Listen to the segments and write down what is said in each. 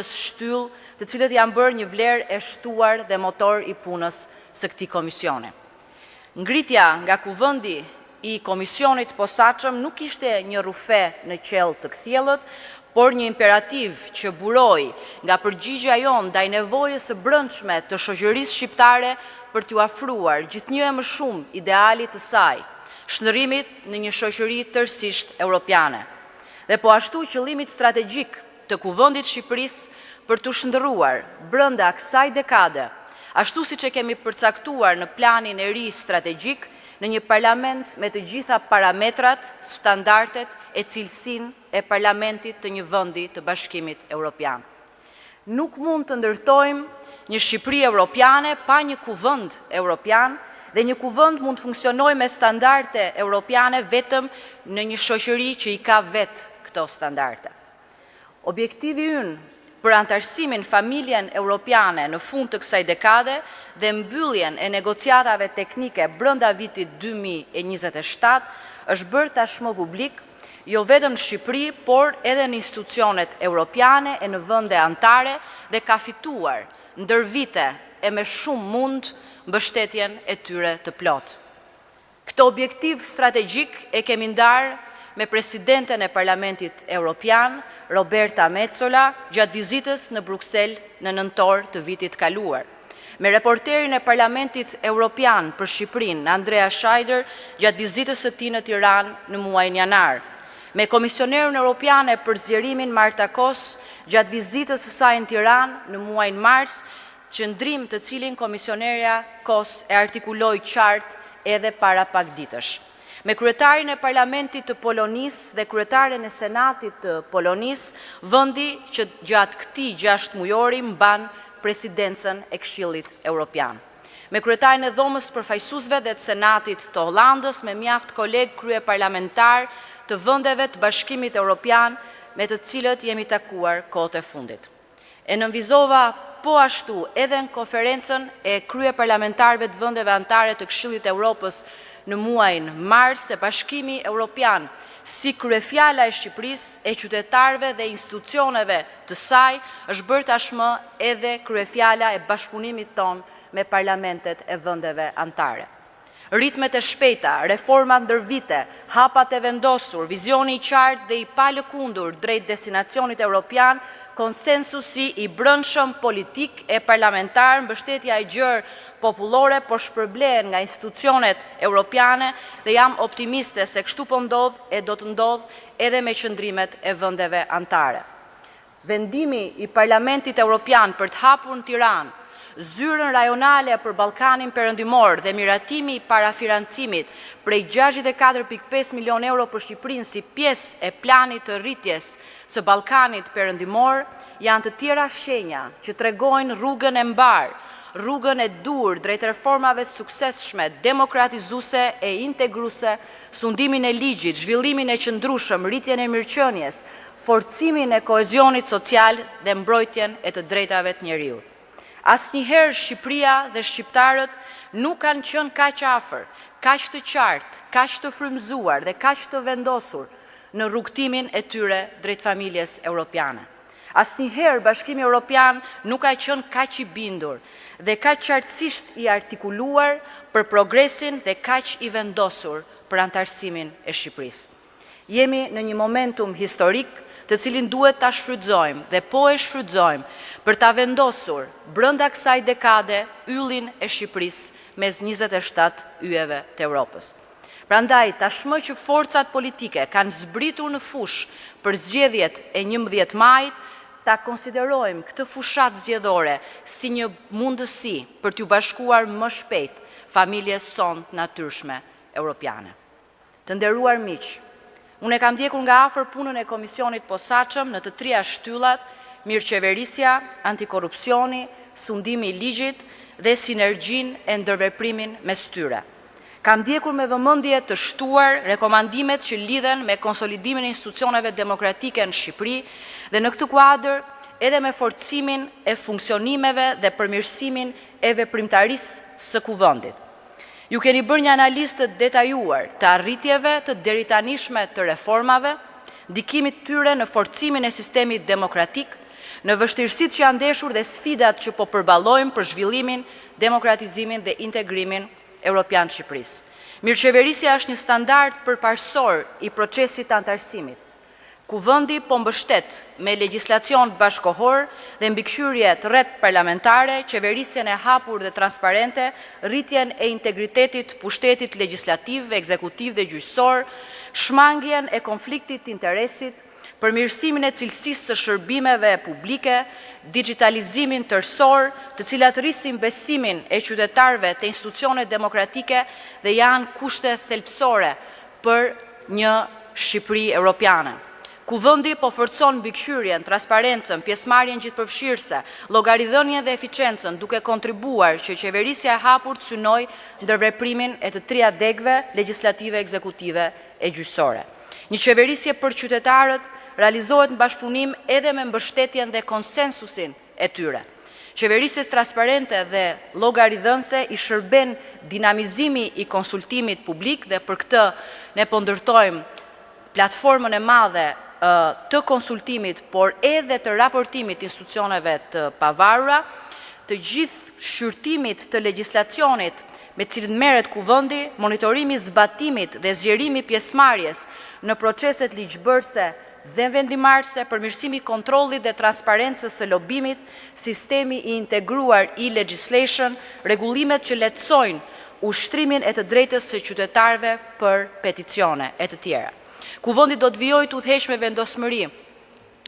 Shtyllë, të cilët janë bërë një vlerë e shtuar dhe motor i punës së këtij komisioni. Ngritja nga Kuvendi i Komisionit të Posaçëm nuk ishte një rrufe në qiell të kthjellët, por një imperativ që buroi nga përgjigja jonë ndaj nevojës së brendshme të shoqërisë shqiptare për t'iu afruar gjithnjë e më shumë idealit të saj, shndërrimit në një shoqëri tërësisht europiane. Dhe po ashtu qëllimit strategjik të Kuvendit të Shqipërisë për t'u shndërruar brenda kësaj dekade, ashtu siç e kemi përcaktuar në planin e ri strategjik, në një parlament me të gjitha parametrat, standardet e cilësinë e parlamentit të një vendi të Bashkimit Europian. Nuk mund të ndërtojmë një Shqipëri europiane pa një Kuvend europian dhe një Kuvend mund të funksionojë me standarde europiane vetëm në një shoqëri që i ka vetë këto standarde. Objektivi ynë për anëtarësimin në familjen europiane në fund të kësaj dekade dhe mbylljen e negociatave teknike brenda vitit 2027 është bërë tashmë publik jo vetëm në Shqipëri, por edhe në institucionet europiane e në vende anëtare dhe ka fituar ndër vite e me shumë mund mbështetjen e tyre të plotë. Këtë objektiv strategjik e kemi ndarë me presidenten e Parlamentit Europian, Roberta Metsola, gjatë vizitës në Bruksel në nëntor të vitit të kaluar. Me reporterin e Parlamentit Europian për Shqipërinë, Andrea Scheider, gjatë vizitës së tij në Tiranë në muajin janar. Me Komisionerën Europiane për Zgjerimin Marta Kos, gjatë vizitës së saj në Tiranë në muajin mars, qëndrim të cilin komisionerja Kos e artikuloi qartë edhe para pak ditësh. Me kryetarin e Parlamentit të Polonisë dhe kryetaren e Senatit të Polonisë, vendi që gjatë këtij 6 mujori mban presidencën e Këshillit Europian. Me kryetarin e Dhomës Përfaqësuesve dhe të Senatit të Hollandës, me mjaft kolegë kryeparlamentar të vendeve të Bashkimit Europian, me të cilët jemi takuar kohët e fundit. E nënvizova po ashtu edhe në konferencën e kryeparlamentarëve të vendeve anëtare të Këshillit të Evropës në muajin mars se Bashkimi Evropian si kryefjala e Shqipërisë, e qytetarëve dhe institucioneve të saj, është bërë tashmë edhe kryefjala e bashkëpunimit tonë me parlamentet e vendeve anëtare. Ritmet e shpejta, reformat ndër vite, hapat e vendosur, vizioni i qartë dhe i palëkundur drejt destinacionit europian, konsensusi i brendshëm politik e parlamentar, mbështetja e gjerë popullore po shpërblehen nga institucionet europiane dhe jam optimiste se kështu po ndodh e do të ndodh edhe me qëndrimet e vendeve anëtare. Vendimi i Parlamentit Europian për të hapur në Tiranë zyrën rajonale për Ballkanin Perëndimor dhe miratimi i parafinancimit prej 64.5 milion euro për Shqipërinë si pjesë e planit të rritjes së Ballkanit Perëndimor janë të tjera shenja që tregojnë rrugën e mbarë, rrugën e duhur drejt reformave të suksesshme, demokratizuese e integruese, sundimin e ligjit, zhvillimin e qëndrueshëm, rritjen e mirëqenies, forcimin e kohezionit social dhe mbrojtjen e të drejtave të njeriut. Asnjëherë Shqipëria dhe shqiptarët nuk kanë qenë kaq afër, kaq të qartë, kaq të frymëzuar dhe kaq të vendosur në rrugëtimin e tyre drejt familjes europiane. Asnjëherë Bashkimi Europian nuk ka qenë kaq i bindur dhe kaq qartësisht i artikuluar për progresin dhe kaq i vendosur për anëtarësimin e Shqipërisë. Jemi në një momentum historik të cilin duhet ta shfrytëzojmë dhe po e shfrytëzojmë për ta vendosur brenda kësaj dekade yllin e Shqipërisë mes 27 yjeve të Europës. Prandaj, tashmë që forcat politike kanë zbritur në fushë për zgjedhjet e 11 majit, ta konsiderojmë këtë fushatë zgjedhore si një mundësi për t'ju bashkuar më shpejt familjes sonë të natyrshme europiane. Të nderuar miq, unë e kam ndjekur nga afër punën e Komisionit Posaçëm në të tria shtyllat, mirëqeverisja, antikorrupsioni, sundimi i ligjit dhe sinergjinë e ndërveprimin mes tyre. Kam ndjekur me vëmendje të shtuar rekomandimet që lidhen me konsolidimin e institucioneve demokratike në Shqipëri dhe në këtë kuadër edhe me forcimin e funksionimeve dhe përmirësimin e veprimtarisë së kuvendit. Ju keni bërë një analizë të detajuar të arritjeve të deritanishme të reformave, ndikimit tyre në forcimin e sistemit demokratik, në vështirësitë që janë ndeshur dhe sfidat që po përballojmë për zhvillimin, demokratizimin dhe integrimin europian të Shqipërisë. Mirëqeverisja është një standard përparësor i procesit të anëtarësimit. Kuvendi po mbështet me legjislacion bashkëkohor dhe mbikëqyrje të rreptë parlamentare, qeverisjen e hapur dhe transparente, rritjen e integritetit të pushtetit legjislativ, ekzekutiv dhe gjyqësor, shmangien e konfliktit të interesit, përmirësimin e cilësisë së shërbimeve publike, digjitalizimin tërësor, të cilat rrisin besimin e qytetarëve te institucionet demokratike dhe janë kushte thelbësore për një Shqipëri europiane. Kuvendi po forcon mbikëqyrjen, transparencën, pjesëmarrjen gjithëpërfshirëse, llogaridhënien dhe eficiencën, duke kontribuar që qeverisja e hapur të synojë ndërveprimin e të tria degëve legjislative, ekzekutive e gjyqësore. Një qeverisje për qytetarët realizohet në bashkëpunim edhe me mbështetjen dhe konsensusin e tyre. Qeverisjes transparente dhe llogaridhënëse i shërben dinamizimi i konsultimit publik dhe për këtë ne po ndërtojmë platformën e madhe të konsultimit, por edhe të raportimit të institucioneve të pavarura, të gjithë shqyrtimit të legjislacionit me të cilin merret Kuvendi, monitorimi i zbatimit dhe zgjerimi i pjesëmarrjes në proceset ligjbërëse dhe vendimmarrëse, përmirësimi i kontrollit dhe transparencës së lobimit, sistemi i integruar e-legislation, rregullimet që lehtësojnë ushtrimin e të drejtës së qytetarëve për peticione e të tjera. Kuvendi do të vijojë të udhëheqë me vendosmëri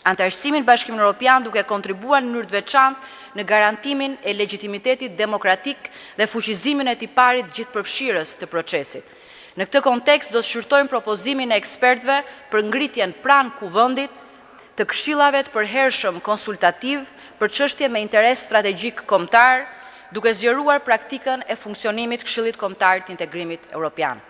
anëtarësimin në Bashkimin Europian duke kontribuar në mënyrë të veçantë në garantimin e legjitimitetit demokratik dhe fuqizimin e tiparit gjithëpërfshirës të procesit. Në këtë kontekst do të shqyrtojmë propozimin e ekspertëve për ngritjen pranë Kuvendit të këshillave të përhershëm konsultativ për çështje me interes strategjik kombëtar, duke zgjeruar praktikën e funksionimit të Këshillit Kombëtar të Integrimit Europian.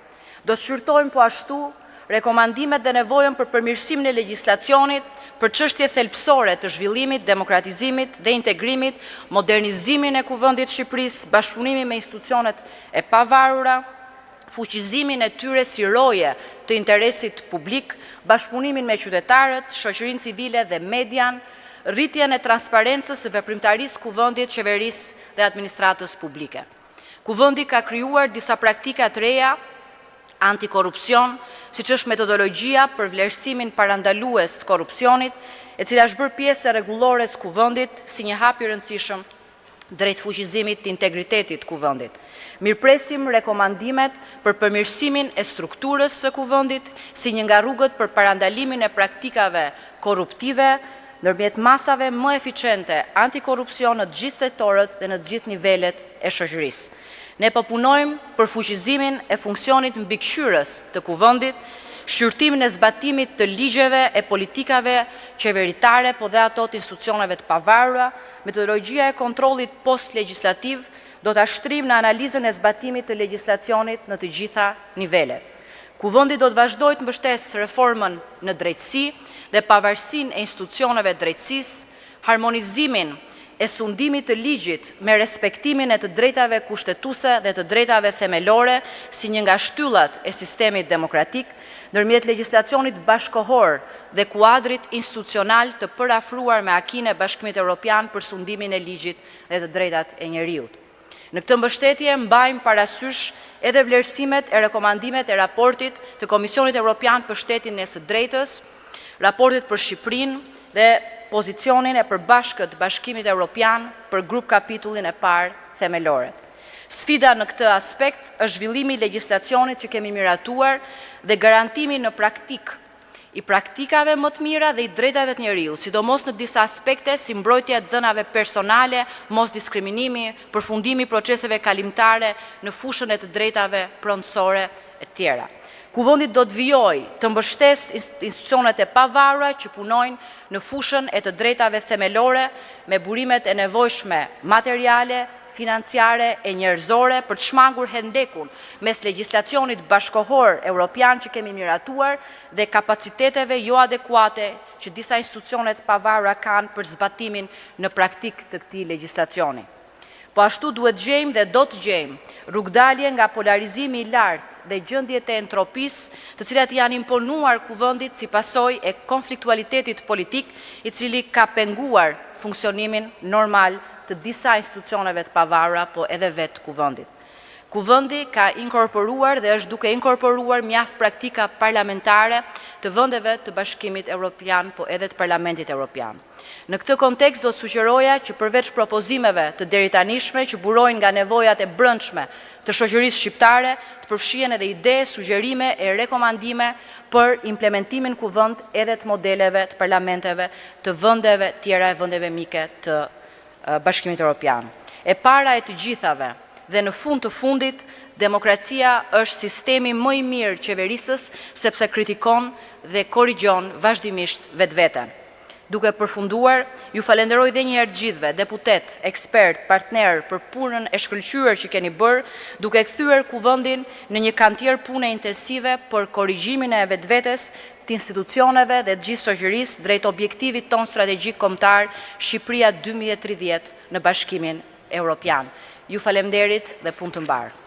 Do të shqyrtojmë po ashtu rekomandimet dhe nevojën për përmirësimin e legjislacionit për çështje thelbësore të zhvillimit, demokratizimit dhe integrimit, modernizimin e Kuvendit të Shqipërisë, bashkëpunimin me institucionet e pavarura, fuqizimin e tyre si roje të interesit publik, bashkëpunimin me qytetarët, shoqërinë civile dhe median, rritjen e transparencës së veprimtarisë së Kuvendit, qeverisë dhe administratës publike. Kuvendi ka krijuar disa praktika të reja antikorrupsion, siç është metodologjia për vlerësimin parandalues të korrupsionit, e cila është bërë pjesë e rregullores së Kuvendit si një hap i rëndësishëm drejt fuqizimit të integritetit të Kuvendit. Mirëpresim rekomandimet për përmirësimin e strukturës së Kuvendit si një nga rrugët për parandalimin e praktikave korruptive ndërmjet masave më eficiente antikorrupsion në të gjithë sektorët dhe në të gjithë nivelet e shoqërisë. Ne po punojmë për fuqizimin e funksionit mbikëqyrës të Kuvendit, shqyrtimin e zbatimit të ligjeve e politikave qeveritare, po dhe ato të institucioneve të pavarura, metodologjia e kontrollit post-legjislativ do ta shtrijmë në analizën e zbatimit të legjislacionit në të gjitha nivelet. Kuvendi do të vazhdojë të mbështesë reformën në drejtësi dhe pavarësinë e institucioneve të drejtësisë, harmonizimin e sundimit të ligjit me respektimin e të drejtave kushtetuese dhe të drejtave themelore si një nga shtyllat e sistemit demokratik, ndërmjet legjislacionit bashkëkohor dhe kuadrit institucional të përafruar me acquis-në e Bashkimit Evropian për sundimin e ligjit dhe të drejtat e njeriut. Në këtë mbështetje mbajmë parasysh edhe vlerësimet e rekomandimet e raportit të Komisionit Evropian për shtetin e së drejtës, raportit për Shqipërinë dhe pozicionin e përbashkët të Bashkimit Evropian për grup kapitullin e parë themeloret. Sfida në këtë aspekt është zhvillimi i legjislacionit që kemi miratuar dhe garantimi në praktikë i praktikave më të mira dhe i drejtave të njeriut, sidomos në disa aspekte si mbrojtja e të dhënave personale, mosdiskriminimi, përfundimi i proceseve kalimtare në fushën e të drejtave pronësore e të tjera. Kuvendi do të vijojë të mbështesë institucionet e pavarura që punojnë në fushën e të drejtave themelore me burimet e nevojshme materiale, financiare e njerëzore për të shmangur hendekun mes legjislacionit bashkëkohor europian që kemi miratuar dhe kapaciteteve joadekuate që disa institucione të pavarura kanë për zbatimin në praktikë të këtij legjislacioni. Po ashtu duhet të gjejmë dhe do të gjejmë Rrugëdalje nga polarizimi i lartë dhe gjendjet e entropisë, të cilat i janë imponuar Kuvendit si pasojë e konfliktualitetit politik, i cili ka penguar funksionimin normal të disa institucioneve të pavarura, po edhe vetë Kuvendit. Kuvendi ka inkorporuar dhe është duke inkorporuar mjaft praktika parlamentare të vendeve të Bashkimit Evropian, po edhe të Parlamentit Evropian. Në këtë kontekst do të sugjeroja që përveç propozimeve të deritanishme që burojnë nga nevojat e brendshme të shoqërisë shqiptare, të përfshihen edhe ide, sugjerime e rekomandime për implementimin në Kuvend edhe të modeleve të parlamenteve të vendeve tjera e vendeve mike të Bashkimit Evropian. E para e të gjithave dhe në fund të fundit, demokracia është sistemi më i mirë qeverisës sepse kritikon dhe korrigjon vazhdimisht vetveten. Duke përfunduar, ju falenderoj edhe një herë të gjithëve, deputet, ekspert, partner për punën e shkëlqyer që keni bërë, duke kthyer Kuvendin në një kantier pune intensive për korrigjimin e vetvetes, të institucioneve dhe të gjithë shoqërisë drejt objektivit tonë strategjik kombëtar Shqipëria 2030 në Bashkimin Evropian. Ju faleminderit dhe punë të mbarë.